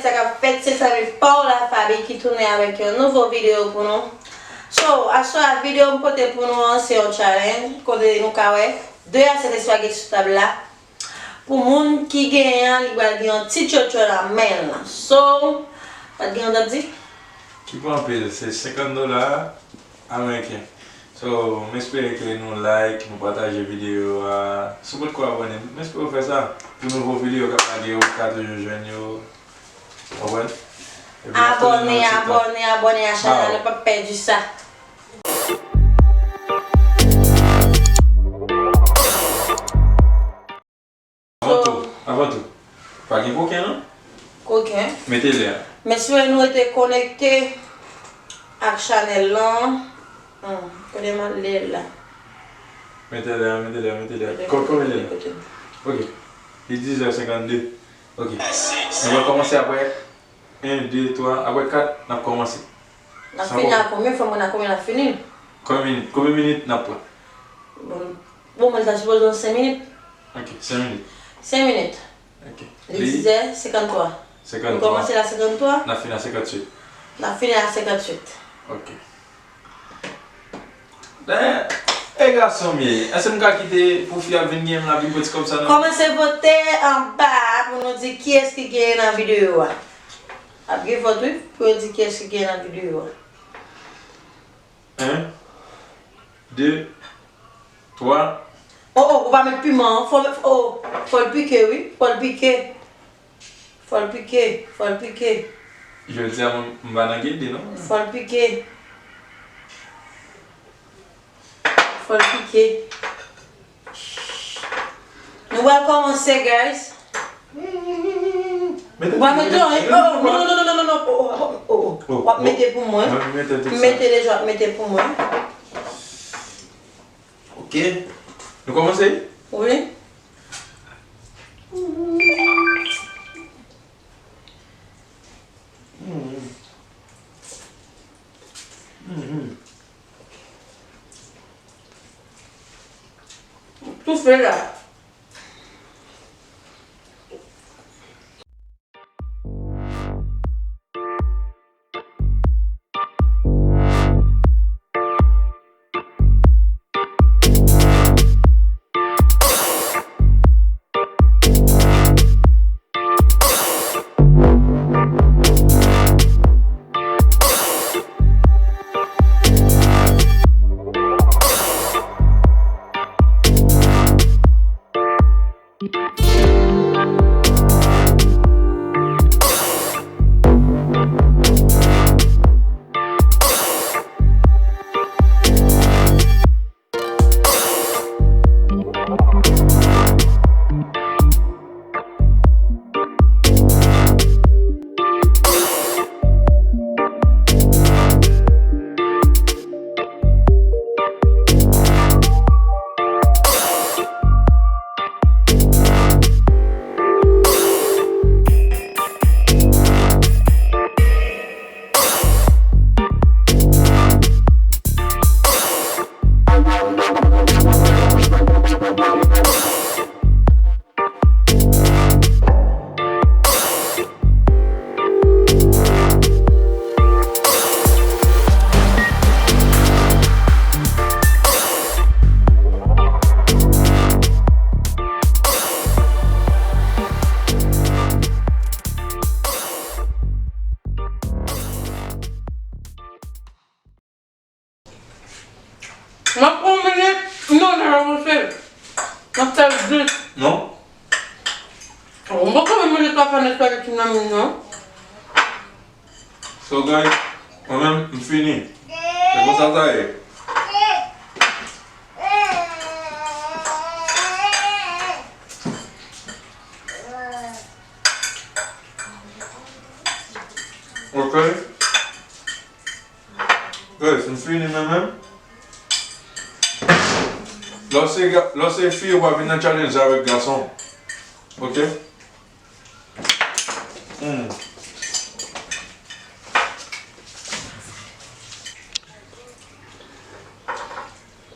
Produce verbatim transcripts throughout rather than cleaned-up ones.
Sa k ap fèt, se zanmi pa w la, Faby, ki tounen avèk yon nouvo videyo pou nou. So, aswè a, videyo m pote pou nou an, se yon challenge, kote nou ka wè de a sèt espageti sou tab la. Pou moun ki genyen an, li pral gen yon ti tchotcho nan men l lan. So, pa t gen yon dòt di? Ki pa anpil, se senkant dola ameriken. So, m espere ke nou like, nou pataje videyo a. Si w potko abòne, m espere w fè sa. Pou nouvo videyo k ap lage yo, ou ka toujou jwenn yo. Konprann? Epi n ap toujou nan yon ti tan. Abòne, abòne, abòne a chanèl la, nou p ap pèdi sa. Avan tou, avan tou, pa gen koken non? Koken. Mete lè a. M espere nou rete konekte ak chanèl lan. Hmm, kote m al lè la? Mete lè a, mete lè a, mete lè a. Kote, kote, kote? Ok. Li dizè senkannde. Ok. Nou va kòmanse apre. En, de, twa, apre kat, n ap kòmanse. N ap fini a konbyen? Fò m konn a konbyen n ap fini? Konbyen minit? Konbyen minit n ap pran? Bon, bon, mwen ta sipoze yon senk minit. Ok, senk minit. Senk minit. Ok. Li dizè senkanntwa. Senkanntwa. Nou kòmanse la senkanntwa. N ap fini a senkantuit. N ap fini a senkantuit. Ok. Dayè, e gason m ye. Èske m ka kite pou fi ap vin gen m la vin pran ti kòb sa nan men m? Kòmanse vote anba a pou nou di kiyès ki genyen nan videyo a. Ap gen vòt wi, pou yo di kiyès ki genyen nan videyo a. En, de, twa. Oh, oh, ou pa met piman an. Fò, oh, fò l pike wi, fò l pike. Fò l pike, fò l pike. Jodi a, m, m pa nan gede, non. Fò l pike. Fò l pike. Nou pral kòmanse, guys. Ou pa mete anyen. Oh, non, non, non. Oh, oh, oh, oh. W ap mete pou mwen. M mete deja, w ap mete pou mwen. Ok. Nou kòmanse? Wi. Toufe la. M ap pran yon minit, non, n ap avanse. M ap fè l vit. Non. M poko menm mete twa pàn espageti nan men m, non. So, guys, mwen menm, m fini. Se konsa sa ye. Ok. Guys, m fini mwen menm. Lè w se ga-, lè w se fi, ou pa vin nan challenge avèk gason. Ok? Hmm.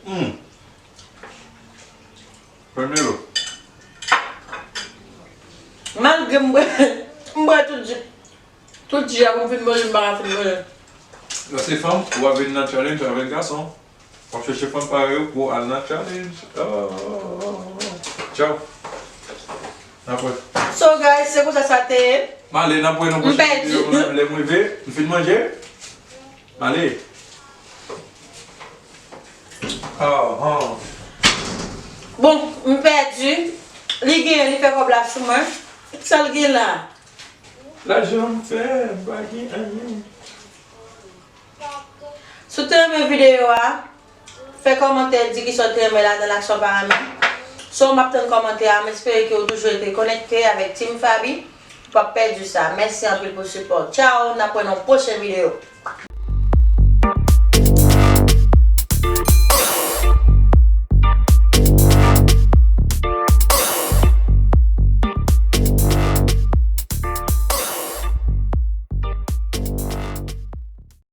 Hmm. Premye lo. Malgre m bwè, m bwè tout ji. Ti a pou m fin manje, m pa ka fin manje. Lè se fanm, w ap vin nan challenge avèk gason. W ap chèche fanm parèy ou pou al nan challenge. Oh, oh, oh, oh. Tchaw. N ap wè. So guys, se konsa sa te ye. M ale, n ap wè nan pwochen videyo. Lè m rive, m fin manje. M ale. Ah, ah. Bon, m pèdi. Li genyen, li fè kòb la sou mwen. Sa l gen la? Lajan m fè, m pa gen anyen. Si w te renmen videyo a, fè kòmantè, di kisa w te renmen ladan l ak sa w pa renmen. So, m ap tann kòmantè a, m espere ke w toujou rete konekte avèk Team Faby. Ou p ap pèdi sa. Mèsi anpil pou sipò w. Tchaw, n ap wè nan pwochen videyo.